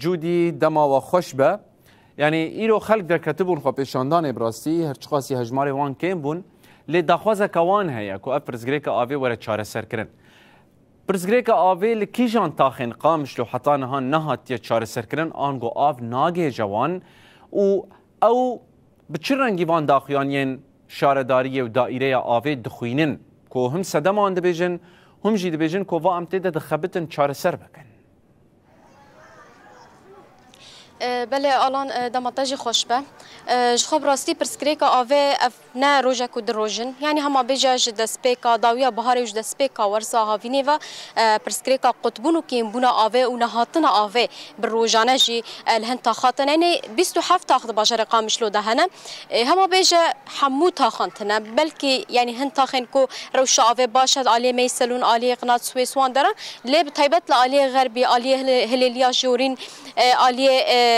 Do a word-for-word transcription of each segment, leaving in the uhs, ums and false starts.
Cûdî, dema we xweş be. Yanî îro xelk derketibûn xwepêşandanê, bi rastî her çiqasî hejmarê wan kêm bûn, lê daxwazeke wan heye ku ev pirsgirêka avê were çareserkirin. Pirsgirêka avê li kîjan taxên Qamişlo heta niha nehatiye çareserkirin, ango av nagihêje wan û ew bi çi rengî van daxuyaniyên şaredariyê û daîreya avê dixwînin ku him sedema wan dibêjin, him jî dibêjin ku va em tê de dixebitin çareser bikin? E, belê Alan, e, dema te jî xweş be. E, ji xwe bi rastî pirsgirêka avê ev ne rojek û du roj in. Yanî hema bêje ji destpêka dawiya biharê û ji destpêka werza havînê ve, e, pirsgirêka qutbûn û kêmbûna avê û nehatina avê bi rojane jî, e, li hin taxa tine. Yanî bîst û heft tax di bajarê Qamişlo de hene. E, hema bêje hemû taxan tine. Belkî yanî hin taxên ku rewşa avê baş e, aliyê Meyselûn, aliyê Qinat Swês wan deran. Lê bi taybet li aliyê Xerbî, aliyê Hilê-, Hilêliya Jorîn, e, aliyê, e,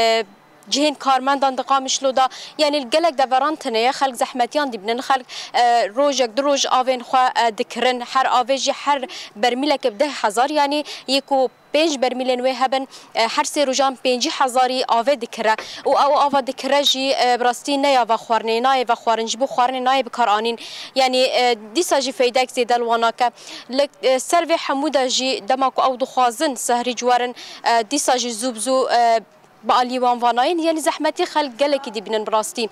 cihên karmendan di Qamişlo de, yanî li gelek deveran tine ye, xelk zehmetiyan dibînin, xelk, e, rojek du roj avên xwe, e, dikirin, her avê jî her bermîleke bi deh hezar, yanî yê ku pênc bermîlên wê hebin, e, her sê rojan pêncî hezarî avê dikire û ew ava dikire jî, e, bi rastî ne ya vexwarinê, nayê vexwarin, ji bo xwarinê nayê bikaranîn. Yanî, e, dîsa jî feydek zêde li wan nake. Li, e, ser vê hemû de jî dema ku ew dixwazin sehrî ci werin, e, dîsa jî zû bi zû, e, bi alî wan va nayên. Yanî zehmetî xelk gelekî dibînin bi rastî.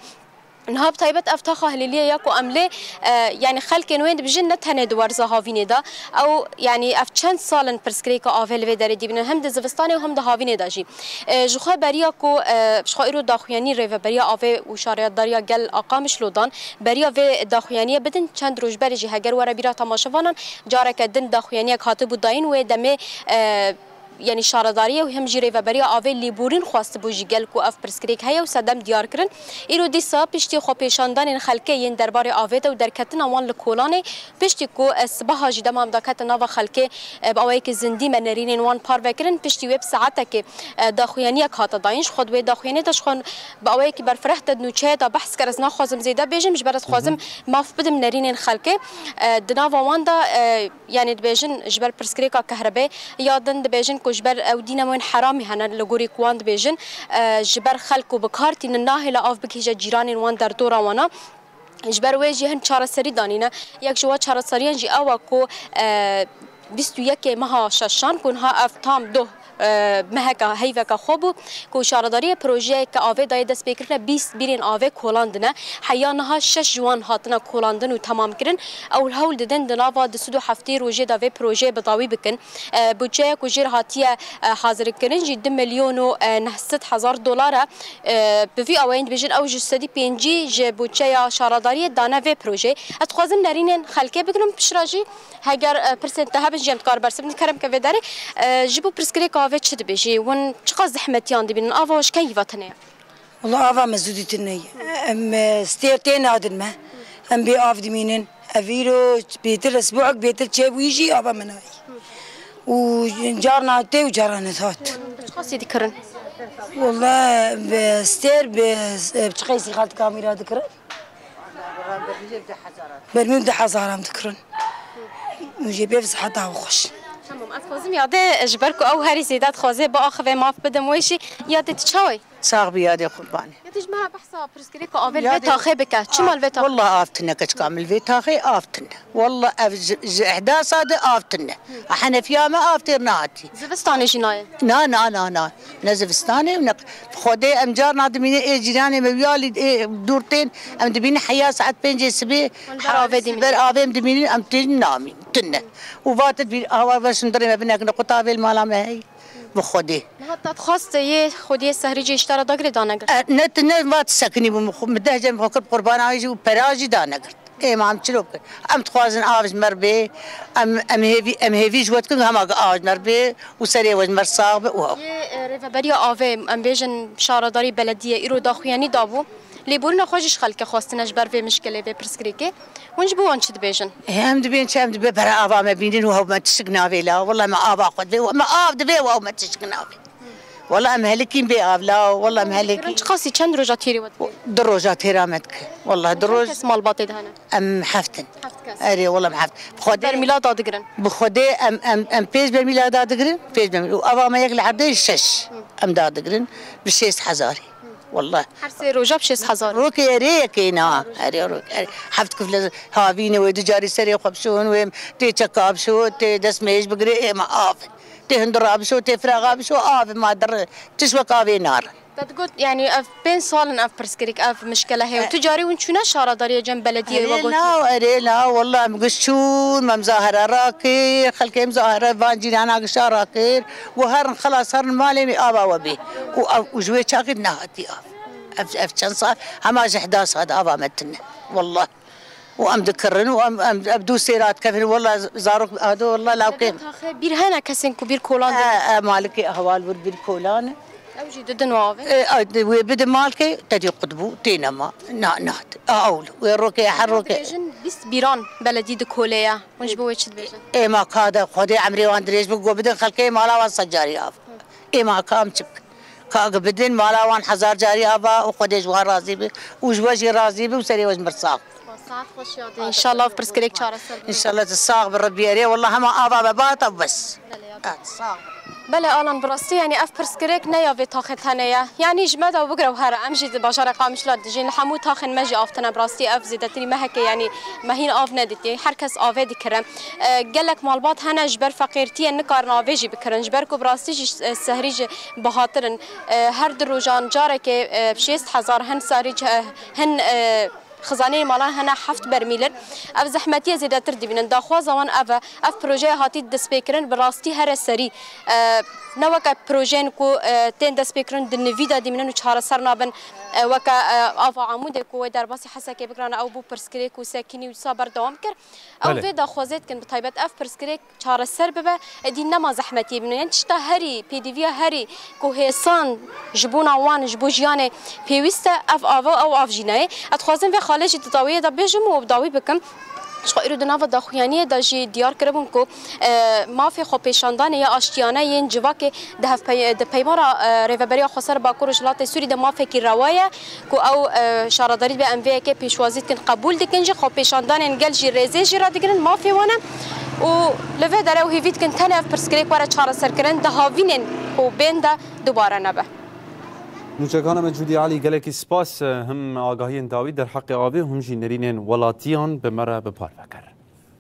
Niha bi taybet ev taxa Hilêliyê ya ku em lê, e, yanî xelkên wê dibêjin ne tenê di werza havînê de. Ew, yanî ev çend sal in pirsgirêka avê li vê derê dibînin. Hem di zivistanê û hem di havînê de jî. E, ji xwe beriya ku, e, ji xwe îro daxuyanî Rêveberiya Avê û Şaredariya Gel a Qamişlo dan, beriya vê daxuyaniyê bidin, çend roj berê jî heger were bîra temaşevanan, careke din daxuyaniyek hatibû dayîn wê demê, e, yanî şaredariyê û hem jî Rêveberiya Avê lêborîn xwestibû ji gel ku ev pirsgirêk heye û sedem diyar kirin. Îro dîsa piştî xwepêşandanên xelkê yên derbarê avê de û derketina wan li kolanê, piştî ku, e, sibeha jî dema em daketin nava xelkê, e, bi awayekî zindî me nerînên wan parve kirin, piştî wê bi saetekê, e, daxuyaniyek hate dayîn. Ji xwe di wê daxuyaniyê de ji xwe bi awayekî berfireh de di nûçeyê de behs kir, ez naxwazim zêde bêjim, ji ber ez dixwazim maf bidim nerînên xelkê. E, di nava wan de, e, Yanî dibêjin ji ber pirsgirêka kehrebê, ya din dibêjin ku ji ber ew dîne wên heramî hene li gorî ku wan dibêjin, e, ji ber xelk ku bi kar tînin nahêle av bigihîje cîranên wan derdora wana. Ji ber wê jî hin çareserî danîne. Yek ji wan çareseriyan jî ew e ku, e, bîst û yekê meha şeşan ku niha ev tam doh e, meheka heyveka xwe bû ku şaredariyê projeyeke avê dayê destpêkirine bîst bîrên avê kolandine. Heya niha şeş ji wan hatine kolandin û temamkirin. Ew hewl didin di nava du sed û heftê rojê de vê projeyê bi dawî bikin. E, budçeya ku jê re hatiye, e, hazirkirin jî du milyon û, e, neh sed hezar dolar e. E, bi vî awayî dibêjin ew ji sedî pêncî ji budçeya şaredariyê dane vê projeyê. Ez dixwazim nerînên xelkê bigirim piştre jî. Heger, e, pirsên te hebin jî em dikar bersiv bikin. Kerem ke vê derê, e, ji bo pirsgirêka avê çi dibêjî? Hûn çiqas zehmetiyan dibînin? Ava ji kengî ve tune ye? Wala ava me zû dîtin neyê. Em, e, stêr tê nadin me. Em bê av dimînin. Ev îro bêtir, esbuek bêtir çêbûyî jî ava me nayê. Û carna tê û carna hat. Çiqasî dikirin? Wala, bi stêr, bi, e, bi çiqasî xalt kamîra dikirin? Bermî bi du hezaran dikirin. Û jê bê siheta xweş. Tamam, ez xwazim yadê, ji ber ku ew herî zêde dixwaze biaxive, maf bidim wê jî. Yadê tu çawa yî? Sax bî yadê qurbanê. Yadê ji me re behsa pirsgirêka avê li vê Yadê taxê bike. Çima li vê taxê? Wallah av tine keçika min, li vê taxê av tine. Wallah ev ji, ji ehdasa de av tine. A henefiya me av têr nehatî. Zivistanê jî nayê? Na, na, na, na. Ne zivistanê û ne, bi Xwedê em carna dimînin ê cîranê me wî alî ê dûr tên, em dimînin heya saet pêncê sibê. Wan ber avê dimînin. Ber avê em dimînin, em tên namîn, tune. Û vatit bir awa ve şindirê me binekin, qut avê li mala me hey. Bi Xwedê. Niha te dixwast yê Xwediyê sehrî cê ji te re dagirê danegir? E, ne, tu ne vat sekinî bû, min xwe, min deh cem xwe kir qurbana wê jî û pera jî danegir. Ê, ma em çilo bikin? Em dixwazin av ji me re bê, em, em hêvî, em hêvî ji we dikin, hema ku av ji me re bê û serê we ji me re sax be û ew. Yê, e, Rêveberiya Avê, em bêjin şaredarî belediyê, îro daxuyanî dabû. Lêborîna xwe jî ji xelkê xwestine ji ber vê mişkilê, vê pirsgirêkê. Hûn ji bo wan çi dibêjin? Ê, em dibên çi? Em dibê bere ava me bînin û ew me tişik navê la. Wela me ava xwe divê, me av divê û ew me tişik navê. Wala em helikîn bê av la, wala em helikîn. Çiqasî çend roja têrê we dike? Du roja têra me dike. Wala du roj. Kes malbatê de hene? Em heft in. Heft kes. Erê, wala em heft. Xwedê bermîla dadigirin? Bi Xwedê em, em, em pênc bermîla dadigirin. Pênc bermîla. Û ava me yek li erdê şeş. Em dadigirin. Bi şêst hezarî. Wala. Her sê roja bi şêst hezar. Rokê erê yekê na. Erê, rok-, erê. Heft kifle havîne wê du carî serê xwe bişon wê tê çeka bişo, tê destmêj bigire ê me av. Tê hundura bişo, tê firaxa bişo, av ma dir, tişt wek avê nar. Te digot, yani ev pênc sal in ev pirsgirêk, ev mişkele heye. Tu carî hûn çûne şaredariyê cem belediyê we gotiye? Erê na, erê na, wala em giş çûn, me mizahera rakir, xelkê mizahera van cîrana gişa rakir. Û herin xelas herin malê me ava we bê. Û ev, û ji wê çaxî nehatiye av. Ev, ev çend sal, hema ji heda sal ava me tune. Wala. Û em dikirin û em, em, em dû sêra dikevin. Wala zarok ado, wala lawkê. Taxe bîr hene kesên ku bîr kolan de? E, e, malikê ehwal wir bîr kolan e. Ew jî didin û avê? E, e, wê bidin malkê, te dî qut bû, tê nema. Na, na, a, ewl. Wê rokê, her rokê. Dibêjin bîst bîran beledî di kolê ye. Hûn ji bo wê çi dibêjin? Ê ma ka de, Xwedê emrê wan dirêj bik, go bidin xelkê mala wan sed carî av. Ê ma ka em çi bikin? Ka bidin mala wan hezar carî ava û Xwedê ji wan razî bi û ji we jî razî bi û serê we ji mir sax. Saet xweş ya. Înşallah pirsgirêk çareser bibe. Înşallah tu sax bi Rebbî erê. Wallah hema ava me bata bes. Belê ya. Sax. Belê Alan, bi rastî, yanî ev pirsgirêk ne ya vê taxê tenê ye. Yanî ji me de bigire û here. Em jî di bajarê Qamişlo dijîn. Li hemû taxên me jî av tine. Bi rastî ev zêdetirî mehekê, yanî me hîn av nedîtiye. Her kes avê dikire. E, gelek malbat hene ji ber feqîrtiyê nikarin avê jî bikirin. Ji ber ku bi rastî jî, e, sehrî jî bihatir in. E, her du rojan carekê, e, şêst hezar hin sehrî, e, hin, e, xizaneyên malan hene heft bermîl in. Ev zehmetiye zêdetir dibînin. Daxwaza wan ev e. Ev projeya hatî destpêkirin bi rastî here serî. E, ne weke projeyên ku, e, tên destpêkirin di nivî de dimînin û çareser nabin. E, weke, e, ava Amûdê ku wê derbasî Hesekê bikirane, ew bû pirsgirêk û sekinî û dîsa berdewam kir. Ew Belê. Vê daxwazê dikin bi taybet ev pirsgirêk çareser bibe, êdî nema zehmetiyê bîne. Yanî tişta herî, pêdiviya herî ku hêsan ji bona wan, ji bo jiyanê pêwîst e, ev av e, ew av jî nayê. Ez dixwazim vê xalê jî di dawiyê de bêjim û bi dawî bikim. Ji xwe îro di nava daxuyaniyê de jî diyar kiribûn ku, e, mafê xwepêşandanê ya aştiyane yên civakê di hevpey-, di peymara, e, Rêveberiya Xweser Bakur Rojhilatê Sûrî de mafekî rewa ye. Ku ew, e, şaredarî dibe, em vê yekê pêşwazî dikin, qebûl dikin jî, xwepêşandanên gel jî rêzê jî radigirin, mafê wan e. Û li vê derê ew hêvî dikin tenê ev pirsgirêk were çareserkirin, di havînên ku bên de dubare nebe. Nûçekana me Cûdî Elî, gelekî spas, e, him agahiyên dawî derheqê avê, him jî nerînên welatiyan bi me re bi parve kir.